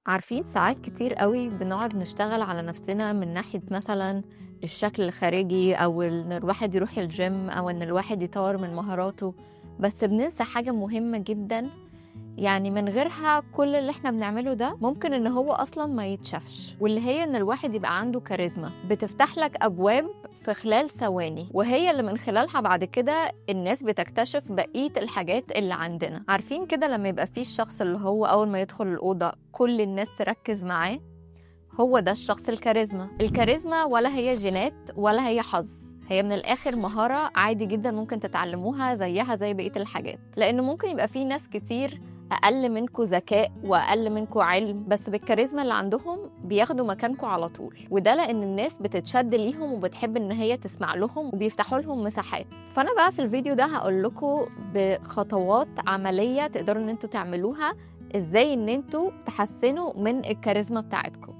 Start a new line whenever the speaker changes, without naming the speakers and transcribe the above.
عارفين ساعات كتير قوي بنقعد نشتغل على نفسنا من ناحية مثلا الشكل الخارجي، أو إن الواحد يروح الجيم، أو إن الواحد يطور من مهاراته، بس بننسى حاجة مهمة جدا، يعني من غيرها كل اللي احنا بنعمله ده ممكن إن هو أصلا ما يتشافش، واللي هي إن الواحد يبقى عنده كاريزما بتفتح لك أبواب في خلال ثواني، وهي اللي من خلالها بعد كده الناس بتكتشف بقية الحاجات اللي عندنا. عارفين كده لما يبقى فيه الشخص اللي هو أول ما يدخل الأوضة كل الناس تركز معاه، هو ده الشخص الكاريزما. الكاريزما ولا هي جينات ولا هي حظ، هي من الآخر مهارة عادي جدا ممكن تتعلموها زيها زي بقية الحاجات، لأن ممكن يبقى فيه ناس كتير أقل منكو ذكاء وأقل منكو علم، بس بالكاريزما اللي عندهم بياخدوا مكانكو على طول، وده لأن الناس بتتشد ليهم وبتحب إن هي تسمع لهم وبيفتحوا لهم مساحات. فأنا بقى في الفيديو ده هقول لكم بخطوات عملية تقدروا إن انتوا تعملوها، إزاي إن انتوا تحسنوا من الكاريزما بتاعتكم.